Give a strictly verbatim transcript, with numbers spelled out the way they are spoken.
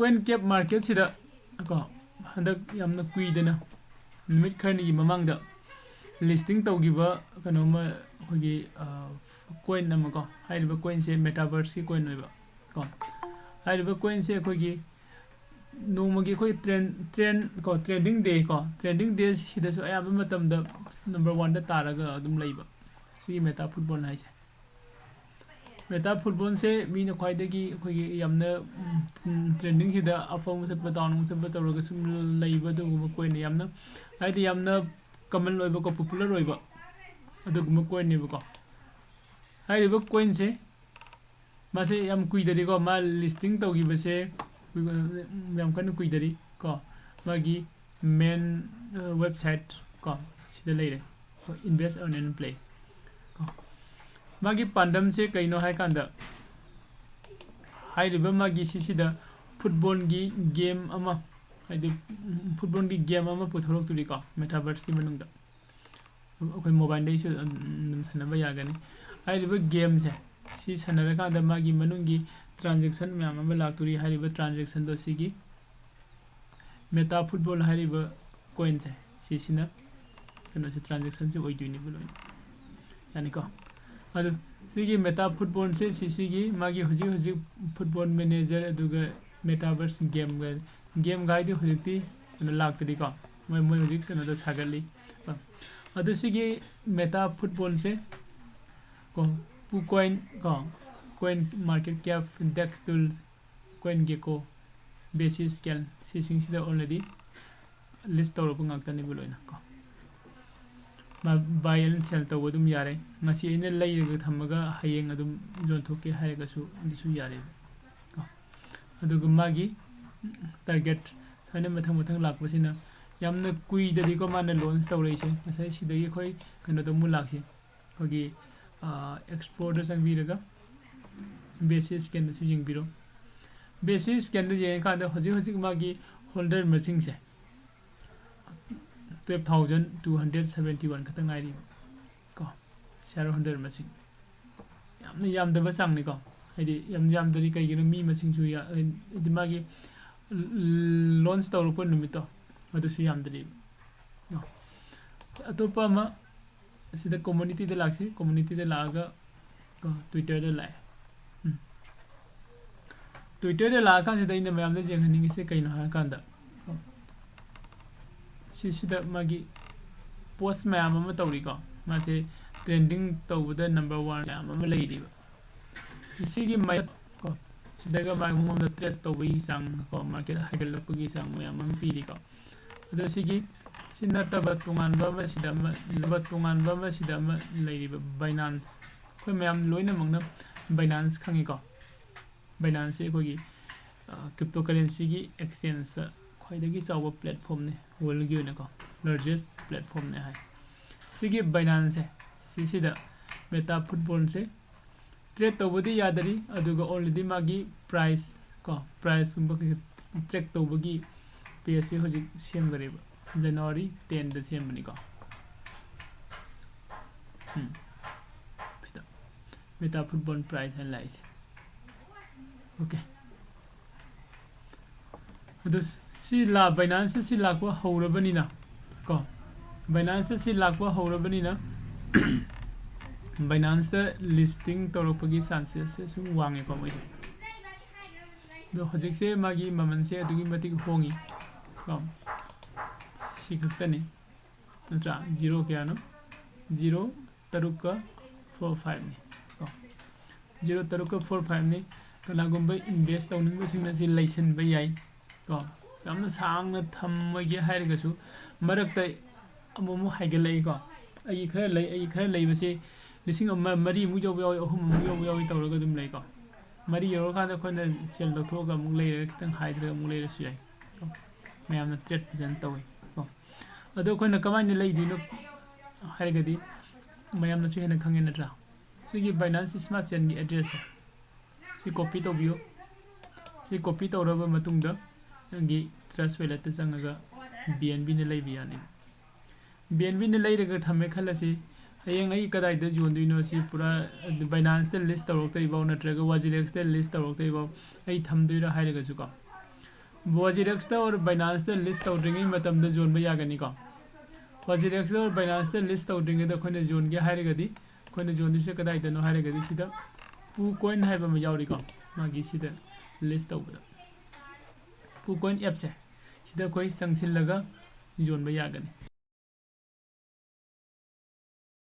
Coin cap marketꯁꯤꯗ ꯀꯣ, ꯍꯟꯗꯛ ꯌꯥꯝꯅ ꯀꯨꯏꯗꯅ, ꯅꯨꯃꯤꯠ ꯈꯔꯅꯤꯒꯤ ꯃꯃꯥꯡꯗ listing ꯇꯧꯈꯤꯕ ꯀꯩꯅꯣꯝꯃ, ꯑꯩꯈꯣꯏꯒꯤ ꯀꯣꯏꯟ ꯑꯃ ꯀꯣ, ꯍꯥꯏꯔꯤꯕ ꯀꯣꯏꯟꯁꯦ metaverseꯀꯤ ꯀꯣꯏꯟ ꯑꯣꯏꯕ ꯀꯣ꯫ ꯍꯥꯏꯔꯤꯕ ꯀꯣꯏꯟꯁꯦ ꯑꯩꯈꯣꯏꯒꯤ ꯅꯣꯡꯃꯒꯤ ꯑꯩꯈꯣꯏ trend, trend ꯀꯣ, trading day ꯀꯣ, trading day ꯁꯤꯗꯁꯨ ꯑꯌꯥꯝꯕ ꯃꯇꯝꯗ number oneꯗ ꯇꯥꯔꯒ ꯑꯗꯨꯝ ꯂꯩꯕ, ꯁꯤꯒꯤ Meta Football ꯍꯥꯏꯁꯦ꯫ Meta Footballꯁꯦ ꯃꯤꯅ ꯈ꯭ꯋꯥꯏꯗꯒꯤ ꯑꯩꯈꯣꯏꯒꯤ ꯌꯥꯝꯅ tradingꯁꯤꯗ up ꯑꯃꯨꯛ ꯆꯠꯄ down ꯑꯃꯨꯛ ꯆꯠꯄ ꯇꯧꯔꯒ ꯁꯨꯝ ꯂꯩꯕ ꯑꯗꯨꯒꯨꯝꯕ ꯀꯣꯏꯟꯅꯤ꯫ ꯌꯥꯝꯅ, ꯍꯥꯏꯗꯤ, ꯌꯥꯝꯅ common ꯑꯣꯏꯕꯀꯣ, popular ꯑꯣꯏꯕ ꯑꯗꯨꯒꯨꯝꯕ ꯀꯣꯏꯟꯅꯦꯕꯀꯣ꯫ ꯍꯥꯏꯔꯤꯕ ꯀꯣꯏꯟꯁꯦ ꯃꯥꯁꯦ ꯌꯥꯝ ꯀꯨꯏꯗꯔꯤꯀꯣ, ꯃꯥ listing ꯇꯧꯈꯤꯕꯁꯦ ꯀꯨꯏ-, ꯌꯥꯝ ꯀꯟꯅ ꯀꯨꯏꯗꯔꯤ ꯀꯣ꯫ ꯃꯥꯒꯤ main website ꯀꯣ, ꯁꯤꯗ ꯂꯩꯔꯦ, Invest, Earn and Play ꯀꯣ꯫ ꯃꯥꯒꯤ ꯄꯥꯟꯗꯝꯁꯦ ꯀꯩꯅꯣ ꯍꯥꯏ ꯀꯥꯟꯗ, ꯍꯥꯏꯔꯤꯕ ꯃꯥꯒꯤ ꯁꯤꯁꯤꯗ footballꯒꯤ game ꯑꯃ, ꯍꯥꯏꯗꯤ footballꯒꯤ game ꯑꯃ ꯄꯨꯊꯣꯔꯛꯇꯣꯔꯤꯀꯣ, metaverseꯀꯤ ꯃꯅꯨꯡꯗ꯫ ꯑꯩꯈꯣꯏ mobileꯗꯩꯁꯨ ꯑꯗꯨꯝ ꯁꯥꯟꯅꯕ ꯌꯥꯒꯅꯤ꯫ ꯍꯥꯏꯔꯤꯕ gameꯁꯦ, ꯁꯤ ꯁꯥꯟꯅꯔꯀꯥꯟꯗ ꯃꯥꯒꯤ ꯃꯅꯨꯡꯒꯤ transaction ꯃꯌꯥꯝ ꯑꯃ ꯂꯥꯛꯇꯣꯔꯤ꯫ ꯍꯥꯏꯔꯤꯕ transactionꯗꯣ ꯁꯤꯒꯤ Meta Football ꯍꯥꯏꯔꯤꯕ ꯀꯣꯏꯟꯁꯦ, ꯁꯤꯁꯤꯅ ꯀꯩꯅꯣꯁꯦ, transactionꯁꯦ ꯑꯣꯏꯗꯣꯏꯅꯦꯕ ꯂꯣꯏꯅ꯫ ꯌꯥꯅꯤꯀꯣ? ꯑꯗꯨ ꯁꯤꯒꯤ Meta Footballꯁꯦ, ꯁꯤꯁꯤꯒꯤ ꯃꯥꯒꯤ ꯍꯧꯖꯤꯛ ꯍꯧꯖꯤꯛ Football Manager ꯑꯗꯨꯒ metaverse gameꯒ, gameꯒ ꯍꯥꯏꯗꯤ ꯍꯧꯖꯤꯛꯇꯤ ꯀꯩꯅꯣ ꯂꯥꯛꯇ꯭ꯔꯤꯀꯣ, ꯃꯣꯏ, ꯃꯣꯏ ꯍꯧꯖꯤꯛ ꯀꯩꯅꯣꯗ ꯁꯥꯒꯠꯂꯤ꯫ ꯑꯗꯨ ꯁꯤꯒꯤ Meta Footballꯁꯦ ꯀꯣ, KuCoin ꯀꯣ, CoinMarketCap, DexTools, CoinGecko, Basis Scan, ꯁꯤꯁꯤꯡꯁꯤꯗ already list ꯇꯧꯔꯕ ꯉꯥꯛꯇꯅꯦꯕ ꯂꯣꯏꯅ ꯀꯣ꯫ ꯃꯥ buy and sell ꯇꯧꯕ ꯑꯗꯨꯝ ꯌꯥꯔꯦ꯫ ꯉꯁꯤ ꯑꯩꯅ ꯂꯩꯔꯒ ꯊꯝꯃꯒ ꯍꯌꯦꯡ ꯑꯗꯨꯝ ꯌꯣꯟꯊꯣꯛꯀꯦ ꯍꯥꯏꯔꯒꯁꯨ ꯑꯗꯨꯁꯨ ꯌꯥꯔꯦꯕ ꯀꯣ꯫ ꯑꯗꯨꯒ ꯃꯥꯒꯤ target ꯁꯨꯃꯥꯏꯅ ꯃꯊꯪ ꯃꯊꯪ ꯂꯥꯛꯄꯁꯤꯅ ꯌꯥꯝꯅ ꯀꯨꯏꯗꯔꯤꯀꯣ ꯃꯥꯅ launch ꯇꯧꯔꯛꯏꯁꯦ꯫ ꯉꯁꯥꯏ ꯁꯤꯗꯒꯤ ꯑꯩꯈꯣꯏ ꯀꯩꯅꯣꯗ ꯑꯃꯨꯛ ꯂꯥꯛꯁꯤ, ꯑꯩꯈꯣꯏꯒꯤ explore ꯗ ꯆꯪꯕꯤꯔꯒ Basis Scan ꯗꯁꯨ ꯌꯦꯡꯕꯤꯔꯣ꯫ Basis Scan ꯗ ꯌꯦꯡꯉꯀꯥꯟꯗ ꯍꯧꯖꯤꯛ ꯍꯧꯖꯤꯛ ꯃꯥꯒꯤ holder ꯃꯁꯤꯡꯁꯦ twelve thousand two hundred seventy one ꯈꯛꯇ ꯉꯥꯏꯔꯤꯕ ꯀꯣ, shareholder ꯃꯁꯤꯡ꯫ ꯌꯥꯝꯅ ꯌꯥꯝꯗꯕ ꯆꯥꯡꯅꯤꯀꯣ꯫ ꯍꯥꯏꯗꯤ ꯌꯥꯝ ꯌꯥꯝꯗ꯭ꯔꯤ, ꯀꯩꯒꯤꯅꯣ, ꯃꯤ ꯃꯁꯤꯡꯁꯨ ꯌꯥ-, ꯍꯥꯏꯗꯤ ꯃꯥꯒꯤ ꯂꯣꯟꯆ ꯇꯧꯔꯛꯄ ꯅꯨꯃꯤꯠꯇꯣ, ꯑꯗꯨꯁꯨ ꯌꯥꯝꯗ꯭ꯔꯤꯕ꯫ ꯑꯇꯣꯞꯄ ꯑꯃ, ꯁꯤꯗ ꯀꯝꯃ꯭ꯌꯨꯅꯤꯇꯤꯗ ꯂꯥꯛꯁꯤ꯫ ꯀꯝꯃ꯭ꯌꯨꯅꯤꯇꯤꯗ ꯂꯥꯛꯑꯒ ꯀꯣ, ꯇ꯭ꯋꯤꯇꯔꯗ ꯂꯥꯛꯑꯦ꯫ ꯎꯝ꯫ ꯇ꯭ꯋꯤꯇꯔꯗ ꯂꯥꯛꯑꯀꯥꯟꯁꯤꯗ ꯑꯩꯅ ꯃꯌꯥꯝꯗ ꯌꯦꯡꯍꯟꯅꯤꯡꯉꯤꯁꯦ ꯀꯩꯅꯣ ꯍꯥꯏꯔꯀꯥꯟꯗ, ꯁꯤꯁꯤꯗ ꯃꯥꯒꯤ ꯄꯣꯁ ꯃꯌꯥꯝ ꯑꯃ ꯇꯧꯔꯤꯀꯣ꯫ ꯃꯥꯁꯦ ꯇ꯭ꯔꯦꯟꯗꯤꯡ ꯇꯧꯕꯗ ꯅꯝꯕꯔ ꯋꯥꯟ ꯃꯌꯥꯝ ꯑꯃ ꯂꯩꯔꯤꯕ꯫ ꯁꯤ-, ꯁꯤꯒꯤ ꯃꯥꯏ-, ꯀꯣ, ꯁꯤꯗꯒ ꯃꯥꯒꯤ ꯃꯉꯣꯟꯗ ꯇ꯭ꯔꯦꯠ ꯇꯧꯕꯒꯤ ꯆꯥꯡ ꯀꯣ, ꯃꯥꯔꯀꯦꯠ ꯍꯥꯏꯒꯠꯂꯛꯄꯒꯤ ꯆꯥꯡ ꯃꯌꯥꯝ ꯑꯃ ꯄꯤꯔꯤꯀꯣ꯫ ꯑꯗꯣ ꯁꯤꯒꯤ, ꯁꯤ ꯅꯠꯇꯕ ꯇꯣꯉꯥꯟꯕ ꯑꯃ ꯁꯤꯗ ꯑꯃ, ꯅꯠꯇꯕ ꯇꯣꯉꯥꯟꯕ ꯑꯃ ꯁꯤꯗ ꯑꯃ ꯂꯩꯔꯤꯕ ꯕꯥꯏꯅꯥꯟꯁ꯫ ꯑꯩꯈꯣꯏ ꯃꯌꯥꯝ ꯂꯣꯏꯅꯃꯛꯅ ꯕꯥꯏꯅꯥꯟꯁ ꯈꯪꯉꯤꯀꯣ꯫ ꯕꯥꯏꯅꯥꯟꯁꯁꯤ ꯑꯩꯈꯣꯏꯒꯤ, ꯑ, ꯀ꯭ꯔꯤꯞꯇꯣ ꯀꯔꯦꯟꯁꯤꯒꯤ ꯑꯦꯛꯁꯆꯦꯟꯖꯇ ꯈ꯭ꯋꯥꯏꯗꯒꯤ ꯆꯥꯎꯕ ꯄ꯭ꯂꯦꯠꯐꯣꯝꯅꯤ, ꯋꯥꯔꯜꯒꯤ ꯑꯣꯏꯅꯀꯣ, ꯂꯥꯔꯖꯦꯁ ꯄ꯭ꯂꯦꯠꯐꯣꯝꯅꯦ ꯍꯥꯏ꯫ ꯁꯤꯒꯤ ꯕꯥꯏꯅꯥꯟꯁꯁꯦ, ꯁꯤꯁꯤꯗ ꯃꯦꯇꯥ ꯐꯨꯠꯕꯣꯜꯁꯦ ꯇ꯭ꯔꯦꯠ ꯇꯧꯕꯗꯤ ꯌꯥꯗꯔꯤ, ꯑꯗꯨꯒ ꯑꯣꯜꯔꯦꯗꯤ ꯃꯥꯒꯤ ꯄ꯭ꯔꯥꯏꯁ ꯀꯣ, ꯄ꯭ꯔꯥꯏꯁꯀꯨꯝꯕ ꯀꯩꯀꯩ ꯇ꯭ꯔꯦꯛ ꯇꯧꯕꯒꯤ ꯄꯦꯖꯁꯤ ꯍꯧꯖꯤꯛ ꯁꯦꯝꯈꯔꯦꯕ, ꯖꯅꯋꯥꯔꯤ ꯇꯦꯟꯗ ꯁꯦꯝꯕꯅꯤꯀꯣ꯫ ꯎꯝ꯫ ꯁꯤꯗ ꯃꯦꯇꯥ ꯐꯨꯠꯕꯣꯜ ꯄ꯭ꯔꯥꯏꯁ ꯍꯥꯏꯅ ꯂꯥꯛꯏꯁꯦ꯫ ꯑꯣꯀꯦ꯫ ꯑꯗꯨ ꯁꯤ ꯂꯥ-, ꯕꯥꯏꯅꯥꯟꯁꯇ ꯁꯤ ꯂꯥꯛꯄ ꯍꯧꯔꯕꯅꯤꯅ ꯀꯣ, ꯕꯥꯏꯅꯥꯟꯁꯇ ꯁꯤ ꯂꯥꯛꯄ ꯍꯧꯔꯕꯅꯤꯅ ꯕꯥꯏꯅꯥꯟꯁꯇ ꯂꯤꯁꯇꯤꯡ ꯇꯧꯔꯛꯄꯒꯤ ꯆꯥꯟꯁꯦꯁꯁꯦ ꯁꯨꯝ ꯋꯥꯡꯉꯦꯀꯣ ꯃꯣꯏꯁꯦ꯫ ꯑꯗꯣ ꯍꯧꯖꯤꯛꯁꯦ ꯃꯥꯒꯤ ꯃꯃꯜꯁꯦ ꯑꯗꯨꯛꯀꯤ ꯃꯇꯤꯛ ꯍꯣꯡꯉꯤ ꯀꯣ, ꯁꯤ ꯈꯛꯇꯅꯤ꯫ ꯅꯠꯇ꯭ꯔꯥ? ꯖꯤꯔꯣ ꯀꯌꯥꯅꯣ? ꯖꯤꯔꯣ ꯇꯔꯨꯛꯀ ꯐꯣꯔ ꯐꯥꯏꯚꯅꯤ ꯀꯣ꯫ ꯖꯤꯔꯣ ꯇꯔꯨꯛꯀ ꯐꯣꯔ ꯐꯥꯏꯚꯅꯤ꯫ ꯀꯅꯥꯒꯨꯝꯕ ꯏꯟꯚꯦꯁ ꯇꯧꯅꯤꯡꯕꯁꯤꯡꯅ ꯁꯤ ꯂꯩꯁꯤꯟꯕ ꯌꯥꯏ ꯀꯣ꯫ ꯌꯥꯝꯅ ꯁꯥꯡꯅ ꯊꯝꯃꯒꯦ ꯍꯥꯏꯔꯒꯁꯨ ꯃꯔꯛꯇ ꯑꯃꯨꯛ ꯑꯃꯨꯛ ꯍꯥꯏꯒꯠꯂꯛꯏꯀꯣ꯫ ꯑꯩꯒꯤ ꯈꯔ ꯂꯩ, ꯑꯩꯒꯤ ꯈꯔ ꯂꯩꯕꯁꯦ ꯂꯤꯁꯤꯡ ꯑꯃ, ꯃꯔꯤꯃꯨꯛ ꯌꯧꯕ ꯌꯥꯎꯏ, ꯑꯍꯨꯝꯃꯨꯛ ꯌꯧꯕ ꯌꯥꯎꯏ ꯇꯧꯔꯒ ꯑꯗꯨꯝ ꯂꯩꯀꯣ꯫ ꯃꯔꯤ ꯌꯧꯔꯀꯥꯟꯗ ꯑꯩꯈꯣꯏꯅ ꯁꯦꯜ ꯂꯧꯊꯣꯛꯑꯒ ꯑꯃꯨꯛ ꯂꯩꯔꯒ ꯈꯤꯇꯪ ꯍꯥꯏꯊꯔꯒ ꯑꯃꯨꯛ ꯂꯩꯔꯁꯨ ꯌꯥꯏ ꯀꯣ꯫ ꯃꯌꯥꯝꯅ ꯇ꯭ꯔꯦꯠ ꯐꯖꯅ ꯇꯧꯏ ꯀꯣ꯫ ꯑꯗꯣ ꯑꯩꯈꯣꯏꯅ ꯀꯃꯥꯏꯅ ꯂꯩꯗꯣꯏꯅꯣ ꯍꯥꯏꯔꯒꯗꯤ ꯃꯌꯥꯝꯅꯁꯨ ꯍꯦꯟꯅ ꯈꯪꯉꯦ ꯅꯠꯇ꯭ꯔꯥ? ꯁꯤꯒꯤ ꯕꯥꯏꯅꯥꯟꯁ ꯁ꯭ꯃꯥꯔꯠ ꯆꯦꯟꯒꯤ ꯑꯦꯗ꯭ꯔꯦꯁꯁꯦ ꯁꯤ ꯀꯣꯄꯤ ꯇꯧꯕꯤꯌꯨ꯫ ꯁꯤ ꯀꯣꯄꯤ ꯇꯧꯔꯕ ꯃꯇꯨꯡꯗ ꯅꯪꯒꯤ ꯇ꯭ꯔꯁ ꯋꯦꯂꯦꯠꯇ ꯆꯪꯉꯒ ꯕꯤ ꯑꯦꯟ ꯕꯤꯅ ꯂꯩꯕ ꯌꯥꯅꯤ꯫ ꯕꯤ ꯑꯦꯟ ꯕꯤꯅ ꯂꯩꯔꯒ ꯊꯝꯃꯦ ꯈꯜꯂꯁꯤ꯫ ꯍꯌꯦꯡ ꯑꯩ ꯀꯗꯥꯏꯗ ꯌꯣꯟꯗꯣꯏꯅꯣ ꯁꯤ ꯄꯨꯔꯥ ꯕꯥꯏꯅꯥꯟꯁꯇ ꯂꯤꯁ ꯇꯧꯔꯛꯇ꯭ꯔꯤꯐꯥꯎ ꯅꯠꯇ꯭ꯔꯒ ꯋꯥꯖꯤꯂꯦꯛꯁꯇ ꯂꯤꯁ ꯇꯧꯔꯛꯇ꯭ꯔꯤꯐꯥꯎ ꯑꯩ ꯊꯝꯗꯣꯏꯔꯥ ꯍꯥꯏꯔꯒꯁꯨꯀꯣ, Wazirex-ꯇ or Binance-ꯇ list ꯇꯧꯗ꯭ꯔꯤꯉꯩ ꯃꯇꯝꯗ ꯌꯣꯟꯕ ꯌꯥꯒꯅꯤꯀꯣ꯫ Wazirex-ꯇ or Binance-ꯇ list ꯇꯧꯗ꯭ꯔꯤꯉꯩꯗ ꯑꯩꯈꯣꯏꯅ ꯌꯣꯟꯒꯦ ꯍꯥꯏꯔꯒꯗꯤ, ꯑꯩꯈꯣꯏꯅ ꯌꯣꯟꯗꯣꯏꯁꯦ ꯀꯗꯥꯏꯗꯅꯣ ꯍꯥꯏꯔꯒꯗꯤ, ꯁꯤꯗ PooCoin ꯍꯥꯏꯕ ꯑꯃ ꯌꯥꯎꯔꯤꯀꯣ, ꯃꯥꯒꯤ ꯁꯤꯗ list ꯇꯧꯕꯗ PooCoin app-ꯁꯦ, ꯁꯤꯗ ꯑꯩꯈꯣꯏ ꯆꯪꯁꯤꯜꯂꯒ ꯌꯣꯟꯕ ꯌꯥꯒꯅꯤ꯫